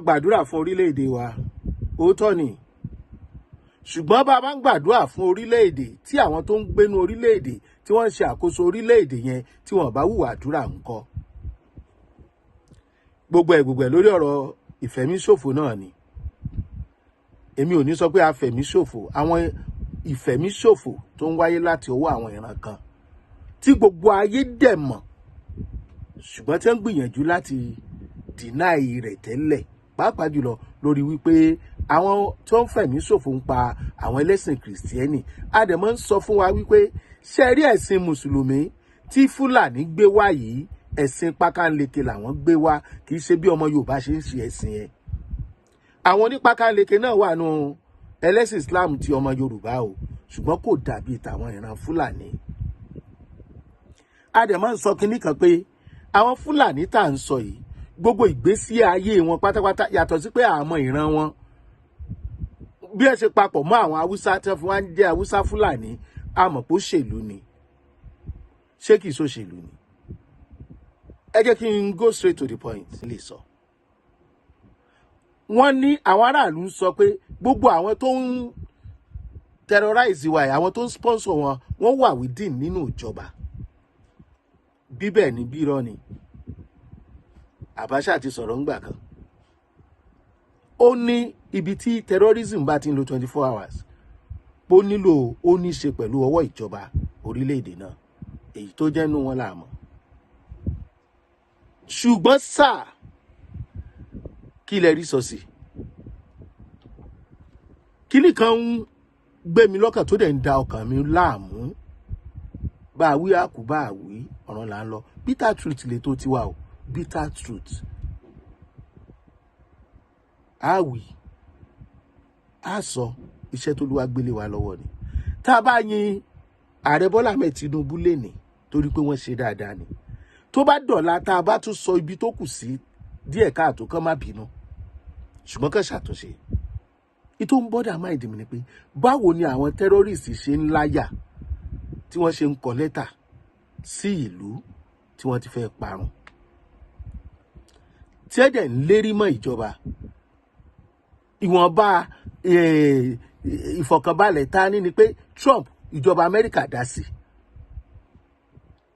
Gbàdúrà fún orílẹ̀-èdè wa, òótọ́ ni. Ṣùgbọ́n bá a bá ń gbàdúrà fún orílẹ̀-èdè, tí àwọn tó ń gbénú orílẹ̀-èdè, tí wọ́n ń ṣe àkóso orílẹ̀-èdè yẹn, tí wọ́n bá hùwà àdúrà ńkọ́? Gbogbo ẹ̀ gbogbo ẹ̀ lórí ọ̀rọ̀ ìfẹ̀míṣòfò náà ni. Èmi ò ní sọ pé afẹ̀míṣòfò, àwọn ìfẹ̀míṣòfò tó ń wáyé láti ọwọ́ àwọn ìran kan tí gbogbo ayé dẹ̀ mọ̀, ṣùgbọ́n tí wọ́n ń gbìyànjú láti deny rẹ̀ tẹ́lẹ̀, pàápàá jùlọ lórí wípé àwọn tó ń fẹ̀mí ṣòfò ń pa àwọn ẹlẹ́sìn Kìrìsìtẹ́nì. A dẹ̀ máa ń sọ fún wa wípé ṣe rí ẹ̀sìn Mùsùlùmí tí Fúlàní gbé wá yìí, ẹ̀sìn pákánleke làwọn gbé wá, kì í ṣe bí ọmọ Yorùbá ṣe ń ṣe ẹ̀sìn yẹn. Àwọn onípákánleke náà wà nù ẹlẹ́sìn Islam ti ọmọ Yorùbá o, ṣùgbọ́n kò dàbí tàwọn ìran Fúlàní. A dẹ̀ máa ń sọ kinní kan pé àwọn Fúlàní tá à ń sọ yìí, gbogbo ìgbésí ayé wọn pátápátá, yàtọ̀ sí pé àmọ́ ìran wọn bí ẹ ṣe papọ̀ mọ́ àwọn Haúsá tí wọ́n fi wá ń jẹ́ Haúsá Fúlàní, àmọ́ pé òṣèlú ni. Ṣé kìí ṣòṣèlú ni? Ẹ jẹ́ kí n go straight to the point. Lè sọ, wọ́n ní àwọn aráàlú ń sọ pé gbogbo àwọn tó ń terrorize wa yìí, àwọn tó ń sponsor wọn, wọ́n wà within nínú ìjọba. Bíbẹ̀ ní bírọ́ ni. Abacha ti sọ̀rọ̀ ńgbà kan, ó ní ibi tí terrorism bá ti ń lo 24 hours, ó nílò, ó ní ṣe pẹ̀lú ọwọ́ ìjọba orílẹ̀-èdè náà. Èyí tó jẹ́ nú wọn là mọ̀. Ṣùgbọ́n sáà, kí lẹ rí sọ sí kíní kan ń gbé mi lọ́kàn tó dẹ̀ ń da ọkàn mi láàmú? Bá a wí àkú, bá a wí ọ̀ràn là ń lọ. Bitter truth lè tó tiwa o. Bitter truth, a wí, a sọ iṣẹ́ tó lúwa gbélé wa lọ́wọ́ ni. Tá a bá yin Ààrẹ Bọ́lá Ahmed Tinubu lénìí torí pé wọ́n ṣe dáadáa ni, tó bá dọ̀la, tá a bá tún sọ ibi tó kù sí díẹ̀ káàtó, kán má bínú, ṣùgbọ́n kán ṣàtúnṣe. Ìtò ń bother mind mi ni pé báwo ni àwọn terrorist ṣe ń láyà tí wọ́n ṣe ń kọ lẹ́tà sí ìlú tí wọ́n ti fẹ́ parun, tí ẹ̀ dẹ̀ ń lérí mọ́ ìjọba? Ìwọ̀nba ìfọ̀kànbalẹ̀ tá a ní ni pé Trump, ìjọba Amẹ́ríkà dá sí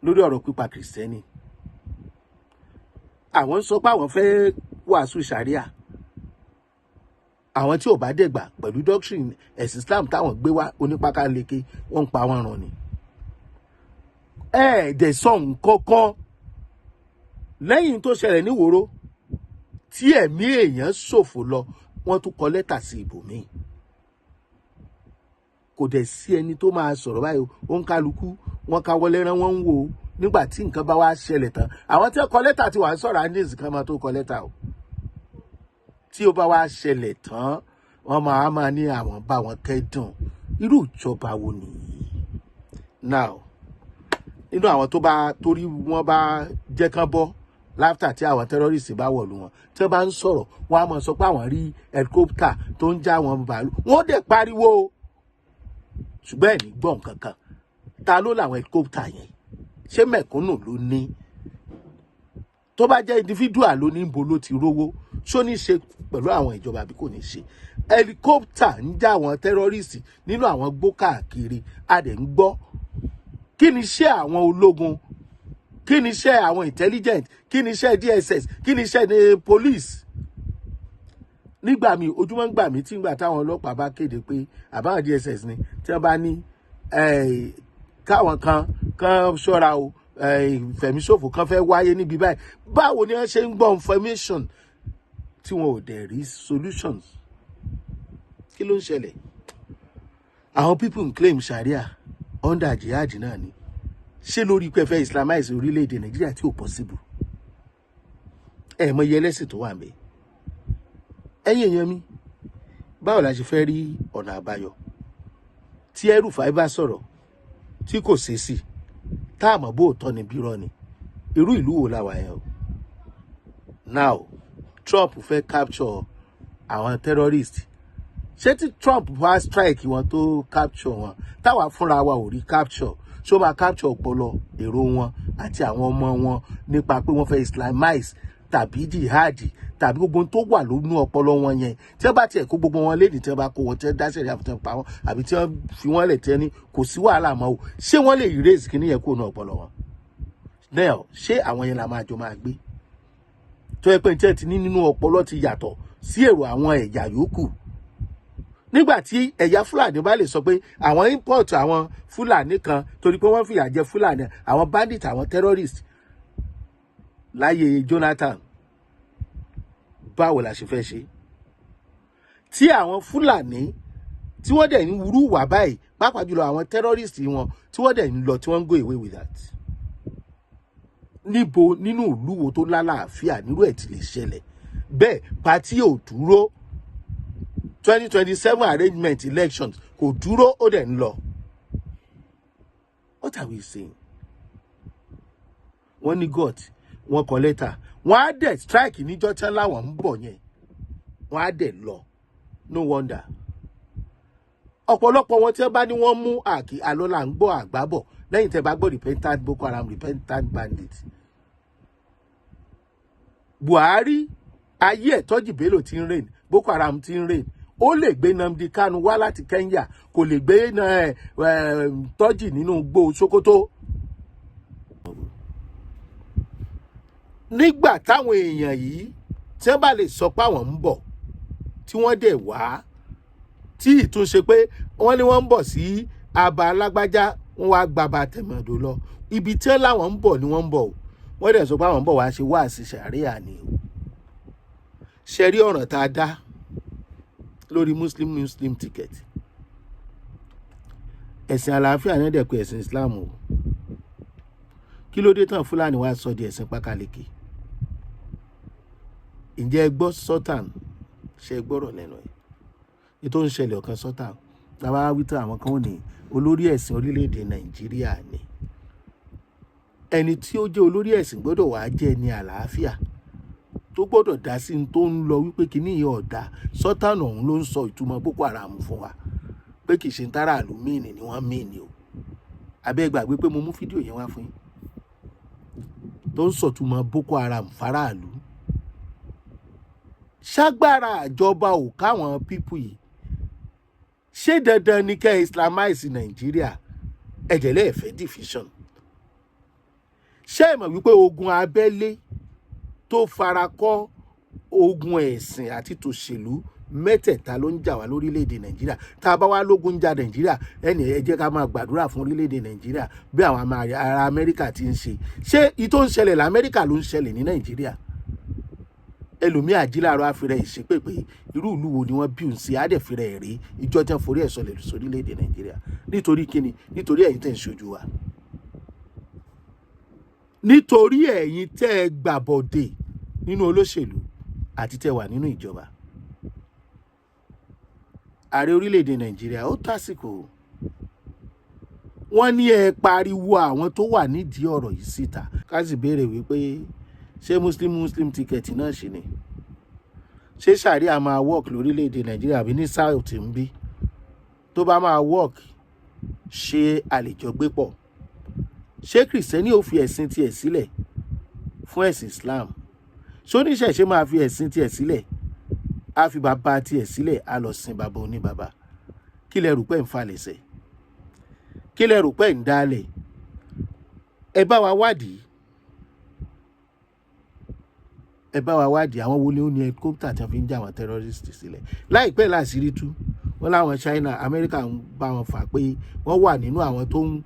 lórí ọ̀rọ̀ pípa Kìrìsìtẹ́nì. Àwọn ń sọ pé àwọn fẹ́ wàásù sàríà, àwọn tí ò bá dẹ̀gbà pẹ̀lú doctrine ẹ̀sìn Islam táwọn gbé wá, onípákáleke, wọ́n ń pa wọ́n run ni. Ẹ dẹ̀ sọ nǹkan kan lẹ́yìn tó ṣẹlẹ̀ níwòrò tí ẹ̀mí èèyàn ṣòfò lọ. Wọ́n tún kọ lẹ́tà sí ibòmíì, kò dẹ̀ sí ẹni tó máa sọ̀rọ̀ báyìí. Ó ń kálukú wọn káwọ́ lẹ́rán, wọ́n ń wò ó. Nígbà tí nǹkan bá wá ṣẹlẹ̀ tán, àwọn tí wọ́n kọ lẹ́tà tí wàá sọ̀rọ̀ andis kan máa tó kọ lẹ́tà o. Tí ó bá wá ṣẹlẹ̀ tán, wọ́n máa ní àwọn bá wọn kẹ́dùn. Irú ìjọba wo nìyí? Now, nínú àwọn tó bá torí wọ́n bá jẹ́ kán bọ́ láfítà tí àwọn terrorist bá wọ̀lú wọn, tí wọ́n bá ń sọ̀rọ̀, wọ́n á máa sọ pé àwọn rí helicopter tó ń já wọn bàálù, wọ́n dẹ̀ pariwo, ṣùgbọ́n ẹ̀ ní gbọ́ nǹkan kan. Ta ló làwọn helicopter yẹn? Ṣé mẹ̀kúnnù ló ní? Tó bá jẹ́ individual ló ní, níbo ló ti rówó? Ṣó ní ṣe pẹ̀lú àwọn ìjọba àbí kò ní ṣe? Helicopter ń já àwọn terrorist nínú àwọn gbó káàkiri, a dẹ̀ ń gbọ́. Kí ni iṣẹ́ àwọn ológun? Kí ni iṣẹ́ àwọn intelligent? Kí ni iṣẹ́ DSS? Kí ni iṣẹ́ ní police? Nígbà míì, ojúmọ́ ń gbà mí tí ngbà táwọn ọlọ́pàá bá kéde pé àbáwọn DSS ni, tí wọ́n bá ní káwọn kan kan ṣọ́ra o, ìfẹ̀míṣòfò kan fẹ́ wáyé níbi báyìí, báwo ni wọ́n ṣe ń gbọ́ information tí wọn ò dẹ̀ rí solutions? Kí ló ń ṣẹlẹ̀? Àwọn people ń claim Sharia under jihad náà ni. Ṣé lórí pé ẹ fẹ́ islamize orílẹ̀-èdè Nàìjíríà tí ò possible? Ẹ mọ iye ẹlẹ́sìn tó wà ń bẹ. Ẹ̀yin èèyàn mi, báwo la ṣe fẹ́ rí ọ̀nà àbáyọ tí El-Rufai bá sọ̀rọ̀ tí kò ṣeé sí, tá a mọ̀ bó tọ́ ni bírọ́ ni? Irú ìlú wo la wà yẹn o? Now, Trump fẹ́ capture àwọn terrorist. Ṣé tí Trump bá strike wọn tó capture wọn, táwa fúnra wa ò rí capture, ṣó máa capture ọpọlọ èrò wọn àti àwọn ọmọ wọn nípa pé wọ́n fẹ́ islamize? tàbí jihad tàbí gbogbo ohun tó wà lónú ọpọlọ wọn yẹn, tí wọ́n bá tiẹ̀ kó gbogbo wọn léde, tí wọ́n bá kó wọn, tí wọ́n dá sẹ̀ríà fún, tí wọ́n pa wọn, àbí tí wọ́n fi wọ́n lẹ̀, tí wọ́n ní kò sí wàhálà mọ́ o, ṣé wọ́n lè erase kíní yẹn kúrò ní ọpọlọ wọn náà? Ṣé àwọn yẹn la máa jọ máa gbé, tó yẹ pé ní tí ẹ ti ní nínú ọpọlọ ti yàtọ̀ sí èrò àwọn ẹ̀yà yòókù? Nígbà tí ẹ̀yà Fúlàní bá lè sọ pé àwọn import àwọn Fúlàní kan torí pé wọ́n fìyà jẹ Fúlàní, àwọn bandit, àwọn terrorist láyé Jonathan, báwo la ṣe fẹ́ ṣe tí àwọn Fúlàní tí wọ́n dẹ̀ ń wúrú wà báyìí, pàápàá jùlọ àwọn terrorist wọn, tí wọ́n dẹ̀ ń lọ, tí wọ́n ń go away with that? Níbo nínú ìlú wo tó lálàáfíà nírú ẹ̀ ti lè ṣẹlẹ̀ bẹ́ẹ̀? Party ò dúró, 2027 arrangement elections kò dúró, ó dẹ̀ ń lọ. What are we saying? Wọ́n ní God, wọ́n kọ lẹ́tà, wọ́n á dẹ̀ strike níjọ́ tí wọ́n láwọn ń bọ̀ yẹn, wọ́n á dẹ̀ lọ. No wonder ọ̀pọ̀lọpọ̀ wọn tí wọ́n bá ní wọ́n mú àkì àlọ́ là ń gbọ́ àgbábọ̀ lẹ́yìn tẹ́ bá gbọ́ repentant Boko Haram, repentant bandit. Buhari ayé ẹ̀, Turji Bello ti ń reign, Boko Haram ti ń reign. Ó lè gbé Nnamdi Kanu wá láti Kenya, kò lè gbé Turji nínú igbó Sokoto. Nígbà táwọn èèyàn yìí tí wọ́n bá lè sọ pé àwọn ń bọ̀, tí wọ́n dẹ̀ wá, tí ìtúnṣe pé wọ́n ní wọ́n ń bọ̀ sí aba alágbájá, wọ́n wá gbàbà tẹ̀mọ̀dò lọ, ibi tí wọ́n láwọn ń bọ̀ ni wọ́n ń bọ̀ o. Wọ́n dẹ̀ sọ pé àwọn ń bọ̀ wá ṣe wáàsí ṣàríà ni o. Ṣe rí ọ̀ràn tá a dá lórí Muslim Muslim ticket? Ẹ̀sìn àlàáfíà ní dẹ̀ pé ẹ̀sìn Islam o. Kí ló dé tán Fúlàní wá sọ di ẹ̀sìn pákáleke? Ǹjẹ́ ẹ gbọ́ Sultan? Ṣe gbọ́rọ̀ lẹ́nu ẹ̀ ètò ń ṣẹlẹ̀ ọ̀kan Sultan tàbá wí tán, àwọn kan ò ní olórí ẹ̀sìn orílẹ̀-èdè Nàìjíríà ni. Ẹni tí ó jẹ́ olórí ẹ̀sìn gbọ́dọ̀ wá jẹ́ ẹni àlàáfíà tó gbọ́dọ̀ dá sí ní tó ń lọ wípé kíní yìí ọ̀dà. Sultan ọ̀hún ló ń sọ ìtumọ̀ Boko Haram fún wa pé kì í ṣe ń tára àlù míìnì ni wọ́n míìnì o. Abẹ́ gbàgbé pé mo mú fídíò yẹn wá fún yín tó ń sọ̀túnmọ̀ Boko Haram faraàlú. Ṣágbára àjọba ò káwọn people yìí? Ṣé dandan ni kẹ́ islamize Nàìjíríà? Ẹ̀jẹ̀ lẹ́ẹ̀fẹ́ division. Ṣé ẹ mọ̀ wípé ogun abẹ́lé tó fara kọ́ ogun ẹ̀sìn àti tòṣèlú mẹ́tẹ̀ẹ̀ta ló ń jà wá lórílẹ̀‐èdè Nàìjíríà? Tá a bá wá lógun ń jà Nàìjíríà, ẹnì ẹ jẹ́ ká máa gbàdúrà fún orílẹ̀‐èdè Nàìjíríà bí àwọn ará Amẹ́ríkà ti ń ṣe. Ṣé ìtò ń ṣẹlẹ̀ lamẹ́ríkà ló ń ṣẹlẹ̀ ní Nàìjíríà? Ẹlòmíì àjíláàrọ̀ àfihàn ìṣépè pé irú ìlú wo ni wọ́n bí òun sí, àdẹ̀fẹ̀rẹ̀ rí ìjọ tí wọ́n forí ẹ̀ sọlẹ̀ sórílẹ̀‐èdè Nàìjíríà. Nítorí kíni? Nítorí ẹ̀yin tẹ̀ ń ṣojú wa, nítorí ẹ̀yin tẹ́ ẹ gbàbọ̀dè nínú olóṣèlú àti tẹ́ wà nínú ìjọba. Ààrẹ orílẹ̀‐èdè Nàìjíríà, ó tásìkò wọ́n ní ẹ pariwo àwọn tó wà nídìí ọ̀rọ̀ yìí síta, ká sì béèrè wípé ṣé Muslim Muslim ticket náà ṣì ni? Ṣé sàríà máa work lórílẹ̀‐èdè Nàìjíríà àbí ní South ń bí? Tó bá máa work, ṣé a lè jọ gbé pọ̀? Ṣé Kìrìsìtẹ́nì ò fi ẹ̀sìn tiẹ̀ sílẹ̀ fún ẹ̀sìn Islam? Ṣé oníṣẹ̀ṣe máa fi ẹ̀sìn tiẹ̀ sílẹ̀, á fi bàbá tiẹ̀ sílẹ̀, á lọ sin bàbá oníbàbá? Kí lẹ rò pé ń falẹ̀ sẹ̀? Kí lẹ rò pé ń dálẹ̀? Ẹ bá wa wádìí, ẹ bá wa wádìí àwọn wo ni ó ní helicopter tí wọ́n fi ń jà àwọn terrorist sílẹ̀. Láìpẹ́ láṣìírí tú, wọ́n láwọn China, Amẹ́ríkà ń bá wọn fà pé wọ́n wà nínú àwọn tó ń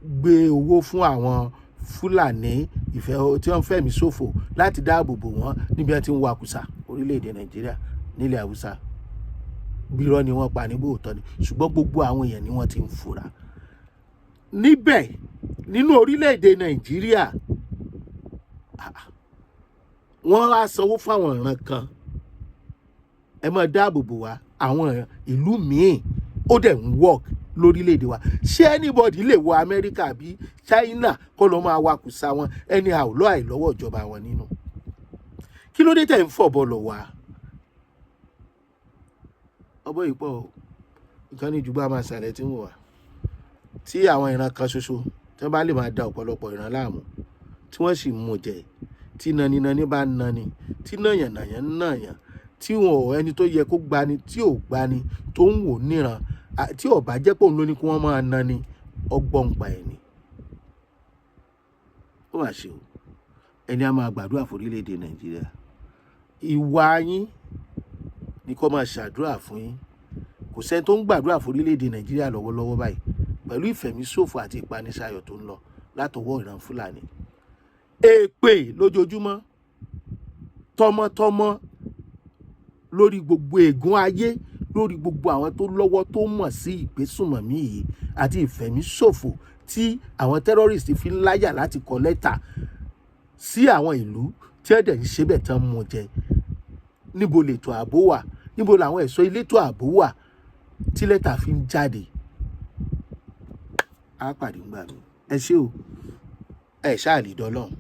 gbé owó fún àwọn Fúlàní ìfẹ́ tí wọ́n fẹ̀mí ṣòfò láti dáàbò bò wọ́n níbi wọ́n ti ń wakùsà orílẹ̀-èdè Nàìjíríà nílẹ̀ Haúsá. Bírọ́ ni wọ́n pa níbò òótọ́ ni, ṣùgbọ́n gbogbo àwọn èèyàn ni wọ́n ti ń fura níbẹ̀ nínú orílẹ̀-èdè Nàìjíríà. Wọ́n á sanwó fáwọn ìran kan, ẹ máa dáàbò bò wá. Àwọn ìlú míì ó dẹ̀ ń work lórílẹ̀‐èdè wa. Ṣé anybody lè wọ Amẹ́ríkà bí China kó lọ́ máa wakùsà wọn anyhow lọ́ àìlọ́wọ́ ìjọba wọn nínú? Kí ló dé tẹ̀ ń fọ̀bọ̀ lọ̀ wá? Ọbọ̀ yìí pọ̀ ìkànnì ìjùgbọ́ àmà ṣàlẹ̀ tí ń wò wá, tí àwọn ìran kan ṣoṣo tí wọ́n bá lè máa da ọ̀pọ̀lọpọ̀ ìran láàmú, tí wọ́n sì mú jẹ. Tí naninani bá nani, tí nàyànnàyàn nàyàn, tí wọn ò ẹni tó yẹ kó gbani tí ò gbani, tó ń wò níran, tí ó bá jẹ́ pé òun ló ní kí wọ́n máa nani, ọgbọ́n pa ẹ̀ ni. Ó mà ṣe o. Ẹni a máa gbàdúrà fún orílẹ̀-èdè Nàìjíríà, ìwà yín ni kó máa ṣàdúrà fún yín. Kò sẹ́ni tó ń gbàdúrà fún orílẹ̀-èdè Nàìjíríà lọ́wọ́lọ́wọ́ báyìí, pẹ̀lú ìfẹ̀míṣòfò àti ìpanisayọ̀ tó ń lọ látọwọ́ ìran Fúlàní. Èpè lójoojúmọ́, tọmọtọmọ, lórí gbogbo ègún ayé, lórí gbogbo àwọn tó lọ́wọ́, tó mọ̀ sí ìgbésùnmọ̀mí yìí àti ìfẹ̀míṣòfò tí àwọn terrorist fi ń láyà láti kọ lẹ́tà sí àwọn ìlú tí ẹ̀dẹ̀ ń ṣe bẹ́ẹ̀ tán mú jẹ. Níbo lètò ààbò wà? Níbo làwọn ẹ̀ṣọ́ elétò ààbò wà tí lẹ́tà fi ń jáde? Á pàdé ńgbà mi. Ẹ ṣé o, ẹ ṣáà lè dọ́lọ́run.